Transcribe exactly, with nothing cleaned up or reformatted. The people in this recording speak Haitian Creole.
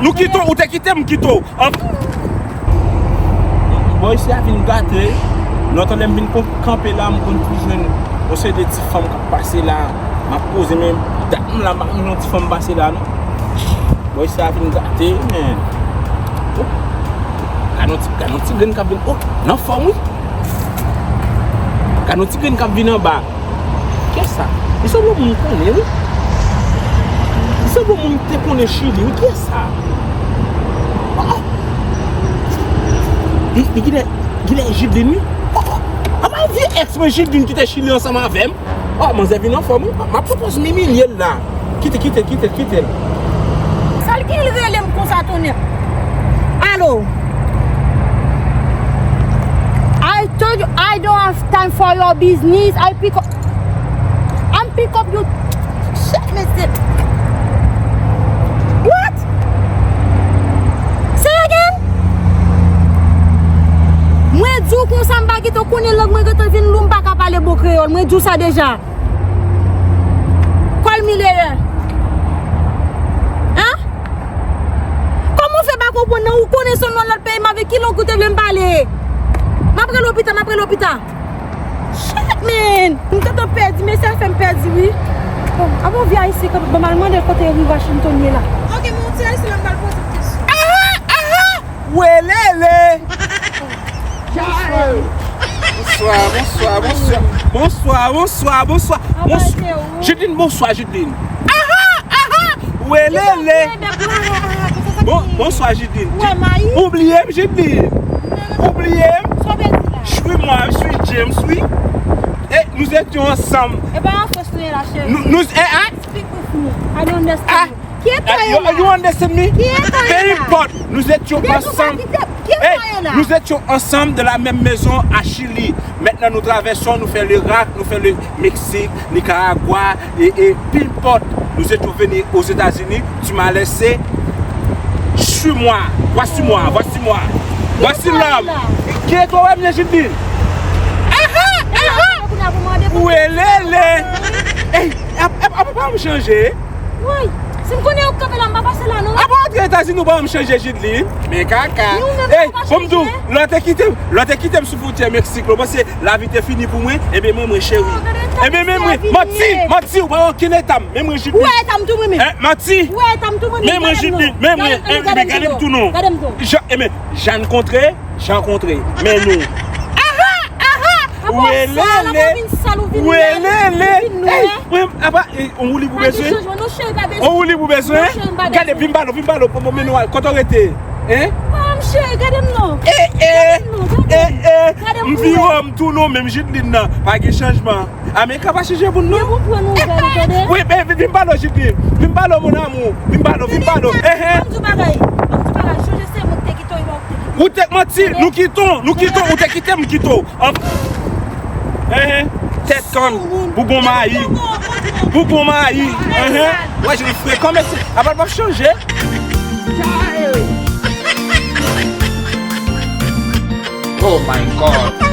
Nou kite w, ou te kite m, m kite w. An- Bò isi a vin gate. Lòt lè m vin kon- kanpe la, m konn tou jwenn yon seri de ti fanm k ap pase la. M ap poze, men dat m la, m pa konn yon ti fanm pase la, non. Bò isi a vin gate, men. Oh. Gade yon ti, gade yon ti grenn k ap vin. Oh, nan fòm, wi. Gade yon ti grenn k ap vin anba. Kiyès sa? Li sanble moun m konnen, wi. Li sanble moun m te konnen Chili, wi. Kiyès sa? Oh, oh. Li, li genlè, genlè Jidlin, wi. Oh, oh. Apa vye èks mwen Jidlin ki te Chili ansanm avè m? Oh, manzè vin anfòm, wi. M ap pran pòz m imilye l la. Kite, kite, kite, kite l. Sa l gen l rele m konsa, tonnè? Alo? I told you I don't have time for your business. I pick up. I'm pick up you. Shit, mesye. What? Say again? Mwen di w konsa, m pa gentan konnen lang mwen gentan vin lou, m pa ka pale bon kreyòl. Mwen di w sa deja. Call me later. Hein? Kòman w fè pa konprann nan? Ou konnen se yon lòt peyi m, avèk ki lang ou te vle m pale? M ap rele w pita, m ap rele w pita. Shit, man! M gentan pèdi, mesye a fè m pèdi, wi. Bon, a bon, vye ayisyen kanpe, ban m al mande l kote Ri Washington ye la. Ok, men yon ti ayisyen la, m pral poze l kesyon. Aha! Aha! Welele! Bonswa, bonswa, bonswa. Bonswa, bonswa, bonswa. Bons- Jidlin, bonswa, Jidlin. Aha, aha. Welele. Bon, bonswa, Jidlin. Ou bliye m, Jidlin. Ou bliye m. Suis-moi, je suis James, oui. Et nous étions ensemble. E pa an Frans nou ye la, cheri. Nous, nous, eh, ah. Speak with me. I don't understand you. Ki eta yo la? You understand me? Ki eta yo la? Peu importe, nous étions ensemble. Ki eta yo la? Nous étions ensemble dans la même maison à Chili. Maintenant, nous traversons, nous faisons l'Irak, nous faisons le Mexique, Nicaragua, et, et peu importe. Nous étions venus aux États-Unis, tu m'as laissé. Suis-moi, voici moi, voici moi. Voici l'homme. Ki eta w ye, Jidlin? Aha, aha. Welele. Ey, ap, ap, ap, ap chanje. Woy, si m konnen yo kanpe la, m pa pase la non. Apa w antre Etazini, ou pa janm chanje, Jidlin? Men kaka. Ey, fò m di w, lè w te kite, lè w te kite m sou fwontyè Meksik la, w panse lavi te fini pou mwen? Ebyen, mwen, mwen, cheri. Ebyen, men mwen, manti, manti, ou pa wè okenn eta m. Men mwen, Jidlin. Ou wè eta m tou, mwen menm. Manti. Ou wè eta m tou, mwen menm. Men mwen, Jidlin, men mwen, gade m tou non. Gade m tou. Ebyen, gade m tou non. Jan, ebyen, Jan kontre, Jan kontre. Men nou. Aha, aha. Welele. Welele. Ey, mwen, apa, ey, on woulib ou bezwen? On woulib ou bezwen? Gade, vin ba l, vin ba l, bon, bon, men nou al, kote w rete? Hein? Mwen, cheri, gade m non. Eh, eh, eh, eh. M vire m tou non, menm Jidlin nan. Pa gen chanjman. Amerika pa chanje moun non. Wi, men vin ba l, Jidlin. Vin ba l, mon amour. Vin ba l, vin ba l. Eh, eh. Ou te manti, nou kite w, nou kite w, ou te kite m, m kite w. An- Ehe, tèt kann, bougon mayi. Bougon mayi. Ehe. Wè, jeni frekan, mesye. Apa l p ap chanje? Oh my God.